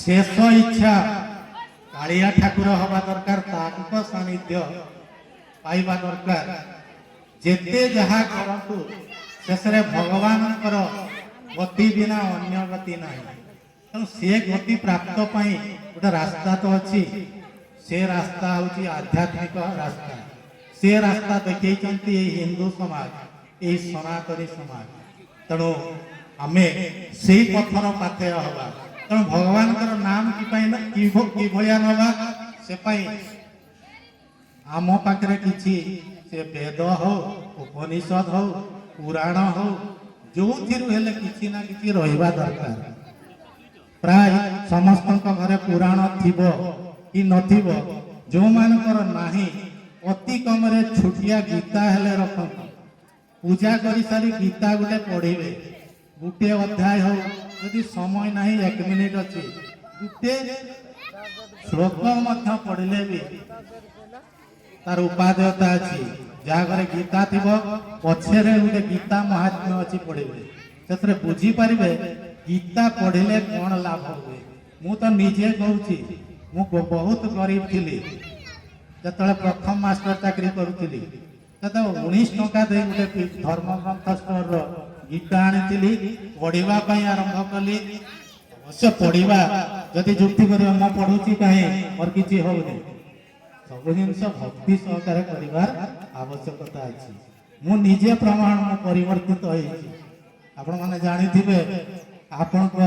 ଶେଷ ଇଚ୍ଛା କାଳିଆ ଠାକୁର ହବା ଦରକାର, ତାଙ୍କ ସାନ୍ନିଧ୍ୟ ପାଇବା ଦରକାର। ଯେତେ ଯାହା କରନ୍ତୁ, ଶେଷରେ ଭଗବାନଙ୍କର ଗତି ବିନା ଅନ୍ୟ ଗତି ନାହିଁ। ତେଣୁ ସେ ଗତି ପ୍ରାପ୍ତ ପାଇଁ ଗୋଟେ ରାସ୍ତା ତ ଅଛି। ସେ ରାସ୍ତା ହେଉଛି ଆଧ୍ୟାତ୍ମିକ ରାସ୍ତା। ସେ ରାସ୍ତା ଦେଖେଇଛନ୍ତି ଏଇ ହିନ୍ଦୁ ସମାଜ, ଏଇ ସନାତନୀ ସମାଜ। ତେଣୁ ଆମେ ସେଇ ପଥର ପାଥେୟ ହବା। ତେଣୁ ଭଗବାନଙ୍କର ନାମ କି ପାଇଁ ନା କିଭଳିଆ ନବା, ସେ ପାଇଁ ଆମ ପାଖରେ କିଛି ସେ ବେଦ ହଉ, ଉପନିଷଦ ହଉ, ପୁରାଣ ହଉ, ଯୋଉଥିରୁ ହେଲେ କିଛି ନା କିଛି ରହିବା ଦରକାର। ପ୍ରାୟ ସମସ୍ତଙ୍କ ଘରେ ପୁରାଣ ଥିବ କି ନଥିବ। ଯୋଉମାନଙ୍କର ନାହିଁ, ଅତି କମରେ ଛୋଟିଆ ଗୀତା ହେଲେ ରଖନ୍ତୁ। ପୂଜା କରିସାରି ଗୀତା ଗୋଟେ ପଢିବେ, ଗୋଟେ ଅଧ୍ୟାୟ ହଉ। ଯଦି ସମୟ ନାହିଁ, ଏକ ମିନିଟ ଅଛି, ଗୋଟେ ଶ୍ଲୋକ ମଧ୍ୟ ପଢିଲେ ବି ତାର ଉପାଦେୟତା ଅଛି। ଯାହା ଘରେ ଗୀତା ଥିବ, ପଛରେ ଗୋଟେ ଗୀତା ମହାତ୍ମ୍ୟ ଅଛି, ପଢିବେ। ସେଥିରେ ବୁଝିପାରିବେ ଗୀତା ପଢିଲେ କଣ ଲାଭ ହୁଏ। ମୁଁ ତ ନିଜେ କହୁଛି, ମୁଁ ବହୁତ ଗରିବ ଥିଲି। ଯେତେବେଳେ ପ୍ରଥମ ମାଷ୍ଟର ଚାକିରି କରୁଥିଲି, ସେତେବେଳେ 19 ଟଙ୍କା ଦେଇ ଗୋଟେ ଧର୍ମଗ୍ରନ୍ଥ ଷ୍ଟୋରର ଗୀତା ଆଣିଥିଲି, ପଢିବା ପାଇଁ ଆରମ୍ଭ କଲି। ଅବଶ୍ୟ ପଢିବା ଯଦି ଯୁକ୍ତି କରିବ, ମୁଁ ପଢୁଛି କାହିଁ, ମୋର କିଛି ହଉନି। ସବୁ ଜିନିଷ ଭକ୍ତି ସହକାରେ କରିବାର ଆବଶ୍ୟକତା ଅଛି। ମୁଁ ନିଜେ ପ୍ରମାଣ, ମୁଁ ପରିବର୍ତ୍ତିତ ହେଇଛି। ଆପଣମାନେ ଜାଣିଥିବେ, ଆପଣଙ୍କ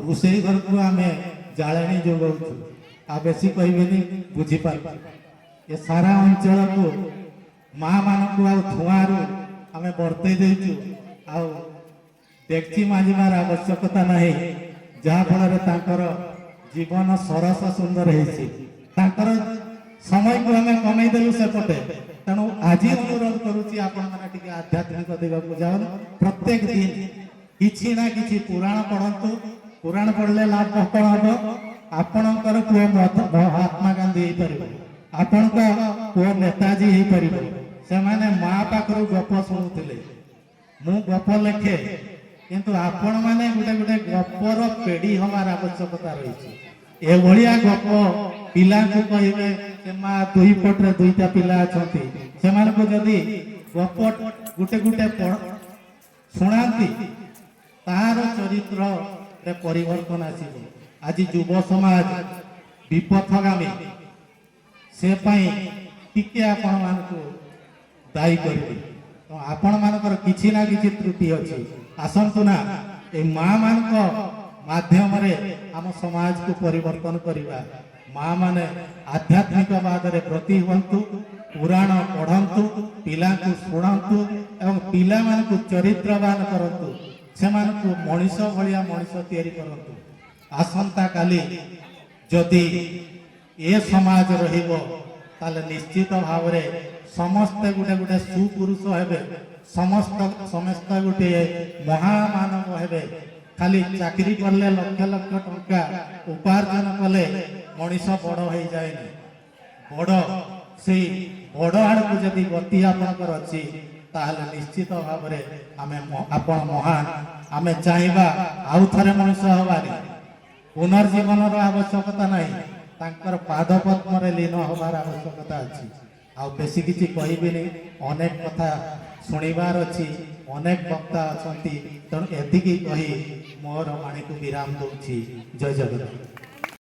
ରୋଷେଇ ଘରକୁ ଆମେ ଜାଳେଣୀ ଯୋଗାଉଛୁ। ଆଉ ବେଶୀ କହିବେନି, ବୁଝିପାରୁଛୁ। ଏ ସାରା ଅଞ୍ଚଳକୁ ମା ମାନଙ୍କୁ ଆଉ ଧୂଆଁରୁ ଆମେ ବର୍ତ୍ତେଇ ଦେଇଛୁ। ଆଉ ଡେକ୍ଚି ମାଜିବାର ଆବଶ୍ୟକତା ନାହିଁ, ଯାହାଫଳରେ ତାଙ୍କର ଜୀବନ ସରସ ସୁନ୍ଦର ହେଇଛି। ତାଙ୍କର ସମୟକୁ ଆମେ କମେଇ ଦେଲୁ ସେପଟେ। ତେଣୁ ଆଜି ଅନୁରୋଧ କରୁଛି, ଆପଣମାନେ ଟିକେ ଆଧ୍ୟାତ୍ମିକ ଦିଗକୁ ଯାଉନ। ପ୍ରତ୍ୟେକ ଦିନ କିଛି ନା କିଛି ପୁରାଣ ପଢନ୍ତୁ। ପୁରାଣ ପଢିଲେ ଲାଭ କଣ ହବ? ଆପଣଙ୍କର ପୁଅ ମହାତ୍ମା ଗାନ୍ଧୀ ହେଇପାରିବ, ଆପଣଙ୍କ ପୁଅ ନେତାଜୀ ହେଇପାରିବ। ସେମାନେ ମା ପାଖରୁ ଗପ ଶୁଣୁଥିଲେ। ମୁଁ ଗପ ଲେଖେ, କିନ୍ତୁ ଆପଣମାନେ ଗୋଟେ ଗୋଟେ ଗପର ପେଡି ହବାର ଆବଶ୍ୟକତା ରହିଛି। ଏଭଳିଆ ଗପ ପିଲାଙ୍କୁ କହିବେ। ସେ ମା ଦୁଇ ପଟରେ ଦୁଇଟା ପିଲା ଅଛନ୍ତି, ସେମାନଙ୍କୁ ଯଦି ଗପ ଗୋଟେ ଗୋଟେ ଶୁଣାନ୍ତି, ତାର ଚରିତ୍ରରେ ପରିବର୍ତ୍ତନ ଆସିବ। ଆଜି ଯୁବ ସମାଜ ବିପଥଗାମୀ, ସେ ପାଇଁ ଟିକେ ଆପଣମାନଙ୍କୁ ଦାୟୀ କରିବି। ତ ଆପଣମାନଙ୍କର କିଛି ନା କିଛି ତ୍ରୁଟି ଅଛି। ଆସନ୍ତୁ ନା, ଏଇ ମା ମାନଙ୍କ ମାଧ୍ୟମରେ ଆମ ସମାଜକୁ ପରିବର୍ତ୍ତନ କରିବା। ମା ମାନେ ଆଧ୍ୟାତ୍ମିକବାଦରେ ବ୍ରତୀ ହୁଅନ୍ତୁ, ପୁରାଣ ପଢନ୍ତୁ, ପିଲାଙ୍କୁ ଶୁଣନ୍ତୁ ଏବଂ ପିଲାମାନଙ୍କୁ ଚରିତ୍ରବାନ କରନ୍ତୁ। ସେମାନଙ୍କୁ ମଣିଷ ଭଳିଆ ମଣିଷ ତିଆରି କରନ୍ତୁ। ଆସନ୍ତା କାଲି ଯଦି ଏ ସମାଜ ରହିବ, ତାହେଲେ ନିଶ୍ଚିତ ଭାବରେ ସମସ୍ତେ ଗୋଟେ ଗୋଟେ ସୁପୁରୁଷ ହେବେ, ସମସ୍ତେ ଗୋଟିଏ ମହାମାନବ ହେବେ। ଖାଲି ଚାକିରି କଲେ, ଲକ୍ଷ ଲକ୍ଷ ଟଙ୍କା ଉପାର୍ଜନ କଲେ ମଣିଷ ବଡ ହେଇଯାଏନି। ବଡ ସେଇ ବଡ ଆଡ଼କୁ ଯଦି ଗତି ଆପଣଙ୍କର ଅଛି, ତାହେଲେ ନିଶ୍ଚିତ ଭାବରେ ଆପଣ ମହାନ। ଆମେ ଚାହିଁବା ଆଉ ଥରେ ମଣିଷ ହବାନି, ପୁନର୍ଜୀବନର ଆବଶ୍ୟକତା ନାହିଁ। ତାଙ୍କର ପାଦ ପଦ୍ମରେ ଲୀନ ହବାର ଆବଶ୍ୟକତା ଅଛି। ଆଉ ବେଶୀ କିଛି କହିବିନି, ଅନେକ କଥା ଶୁଣିବାର ଅଛି, ଅନେକ ବକ୍ତା ଅଛନ୍ତି। ତେଣୁ ଏତିକି କହି ମୋର ବାଣୀକୁ ବିରାମ ଦଉଛି। ଜୟ ଜଗନ୍ନାଥ।